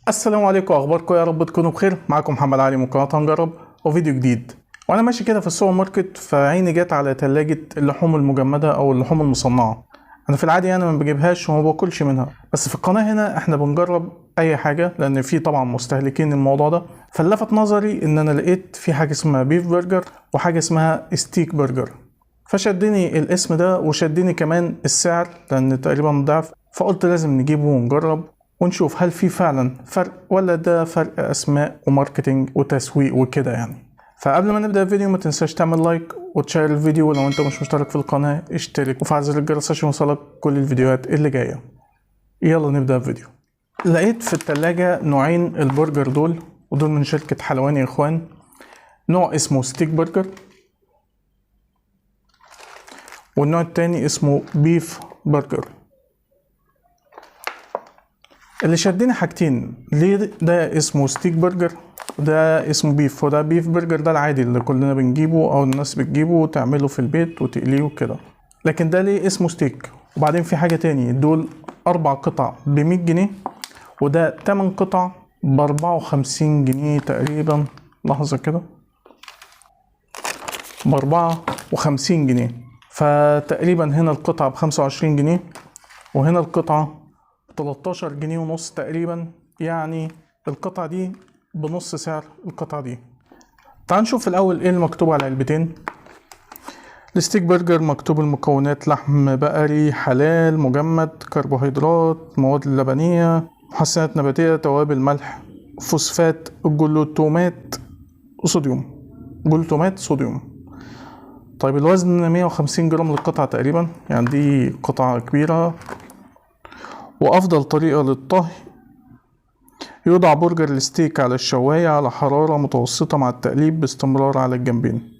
السلام عليكم، اخباركم؟ يا رب تكونوا بخير. معاكم محمد علي من قناة هنجرب وفيديو جديد. وانا ماشي كده في السوبر ماركت فعيني جت على تلاجة اللحوم المجمدة او اللحوم المصنعة. انا في العادي ما بجيبهاش وما باكلش منها، بس في القناة هنا احنا بنجرب اي حاجة لان في طبعا مستهلكين الموضوع ده. فلفت نظري ان انا لقيت في حاجة اسمها beef burger وحاجة اسمها steak burger، فشدني الاسم ده وشدني كمان السعر لان تقريبا ضعف، فقلت لازم نجيبه ونجرب ونشوف هل في فعلا فرق ولا ده فرق اسماء و marketing وتسويق وكده يعني. فقبل ما نبدا الفيديو ما تنساش تعمل like وتشير الفيديو، ولو انت مش مشترك في القناة اشترك وفعل زر الجرس عشان يوصلك كل الفيديوهات اللي جاية. يلا نبدا الفيديو. لقيت في التلاجة نوعين البرجر دول، ودول من شركة حلواني يا اخوان. نوع اسمه steak burger والنوع التاني اسمه beef burger. اللي شدني حاجتين، ليه ده اسمه steak burger وده اسمه beef؟ وده beef burger ده العادي اللي كلنا بنجيبه او الناس بتجيبه وتعمله في البيت وتقليه وكده، لكن ده ليه اسمه ستيك؟ وبعدين في حاجة تاني، دول 4 قطع بمية جنيه وده 8 قطع ب54 جنيه تقريبا. لحظة كده، ب54 جنيه، فتقريبا هنا القطعة ب25 جنيه وهنا القطعة 13 جنيه ونص تقريبا، يعني القطعة دي بنص سعر القطعة دي. تعال نشوف الأول إيه المكتوب على العلبتين. ال steak burger مكتوب المكونات: لحم بقري حلال مجمد، كربوهيدرات، مواد لبنية، محسنات نباتية، توابل، ملح، فوسفات، جلوتومات، صوديوم. جلوتومات صوديوم. طيب الوزن 150 جرام للقطعة تقريبا، يعني دي قطعة كبيرة. وأفضل طريقة للطهي يوضع برجر الستيك على الشواية على حرارة متوسطة مع التقليب باستمرار على الجنبين.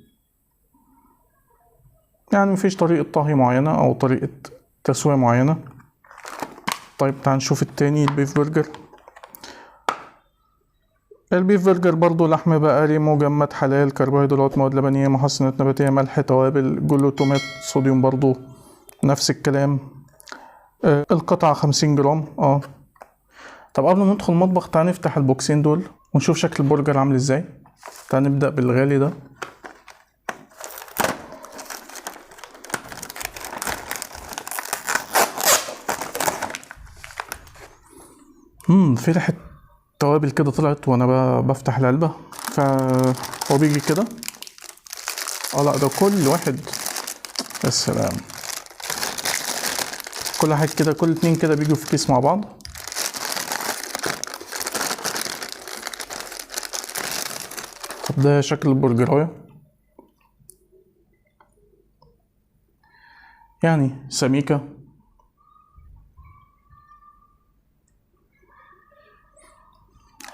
يعني مفيش طريقة طهي معينة أو طريقة تسوية معينة. طيب تعال نشوف التاني، ال beef burger. ال beef burger برضو لحم بقري مجمد حلال، كربوهيدرات، مواد لبنية، محسنات نباتية، ملح، توابل، جلوتومات، صوديوم، برضو نفس الكلام. القطعة 50 جرام. طب قبل ما ندخل المطبخ تعال نفتح البوكسين دول ونشوف شكل البرجر عامل ازاي. تعال نبدأ بالغالي ده. في ريحة توابل كده طلعت وانا بفتح العلبة، فهو بيجي كده. لا ده كل واحد، يا سلام، كل واحد كده، كل اتنين كده بيجوا في كيس مع بعض. طب ده شكل البرجراية، يعني سميكة.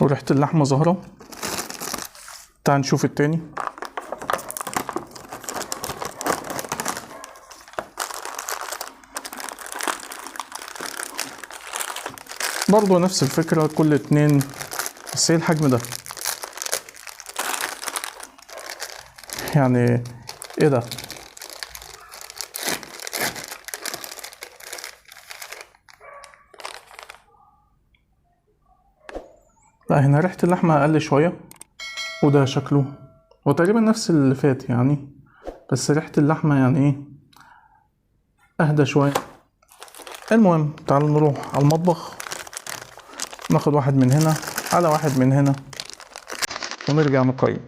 وريحة اللحمة ظاهرة. تعال نشوف التاني. برضو نفس الفكرة، كل اتنين، بس ايه الحجم ده؟ يعني ايه ده؟ لا هنا ريحة اللحمة أقل شوية، وده شكله هو تقريبا نفس اللي فات يعني، بس ريحة اللحمة يعني ايه أهدى شوية. المهم تعالوا نروح على المطبخ، ناخد واحد من هنا على واحد من هنا ونرجع نقيم.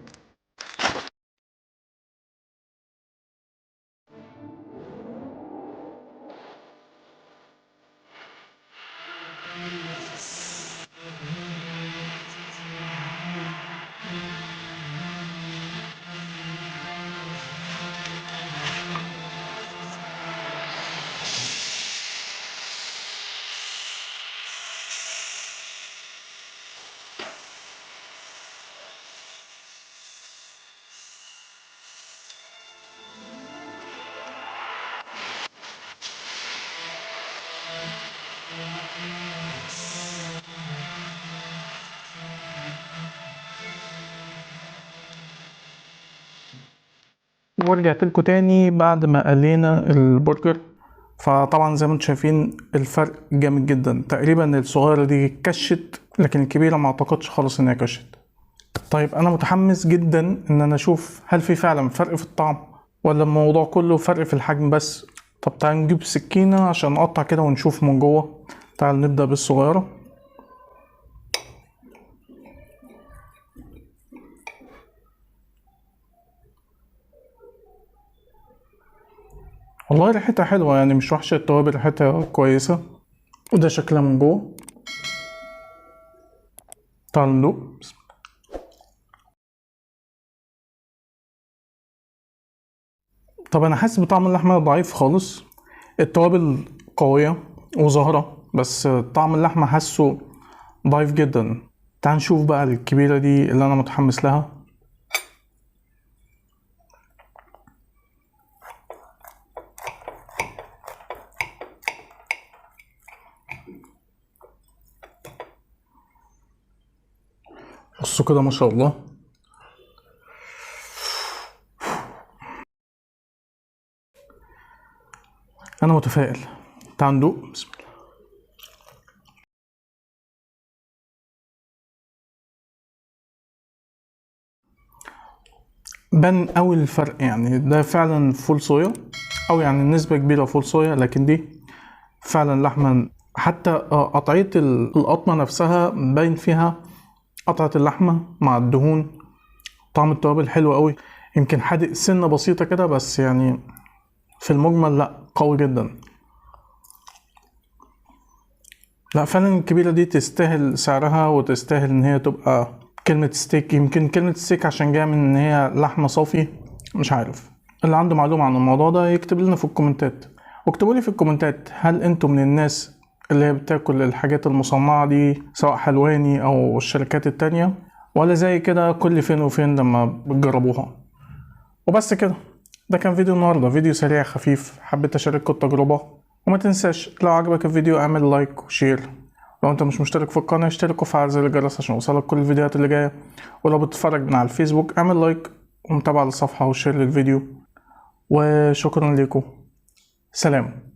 ورجعت لكم تاني بعد ما قلينا البرجر. فطبعا زي ما انتم شايفين الفرق جامد جدا، تقريبا الصغيرة دي كشت لكن الكبيرة ما اعتقدش خالص ان هي كشت. طيب انا متحمس جدا ان انا اشوف هل في فعلا فرق في الطعم ولا الموضوع كله فرق في الحجم بس. طب تعال نجيب سكينة عشان نقطع كده ونشوف من جوه. تعال نبدأ بالصغيرة. والله ريحتها حلوة يعني، مش وحشة، التوابل ريحتها كويسة. وده شكلها من جوه. تعال ندوق. بسم الله. طب انا حاسس بطعم اللحمة ضعيف خالص، التوابل قوية وظاهرة، بس طعم اللحمة حاسه ضعيف جدا. تعال نشوف بقى الكبيرة دي اللي انا متحمس لها. بصوا كده ما شاء الله. انا متفائل. تعال ندوق. بسم الله. بان قوي الفرق يعني، ده فعلا فول صويا او يعني نسبة كبيرة فول صويا، لكن دي فعلا لحمة. حتى قطعية القطمة نفسها باين فيها قطعة اللحمة مع الدهون. طعم التوابل حلو قوي، يمكن حادق سنة بسيطة كده، بس يعني في المجمل لا قوي جدا. لا فعلا الكبيرة دي تستاهل سعرها وتستاهل ان هي تبقى كلمة ستيك. يمكن كلمة ستيك عشان جاية من ان هي لحمة صافي، مش عارف. اللي عنده معلومة عن الموضوع ده يكتب لنا في الكومنتات، واكتبوا لي في الكومنتات هل انتم من الناس اللي هي بتاكل الحاجات المصنعة دي سواء حلواني او الشركات التانية، ولا زي كده كل فين وفين لما بتجربوها. وبس كده، ده كان فيديو النهاردة، فيديو سريع خفيف، حبيت اشارككم التجربة. وما تنساش لو عجبك الفيديو اعمل like و share، لو انت مش مشترك في القناة اشترك وفعل زر الجرس عشان يوصلك كل الفيديوهات اللي جاية. ولو بتتفرج من على الفيسبوك اعمل like ومتابعة للصفحة و share للفيديو. وشكرا لكم، سلام.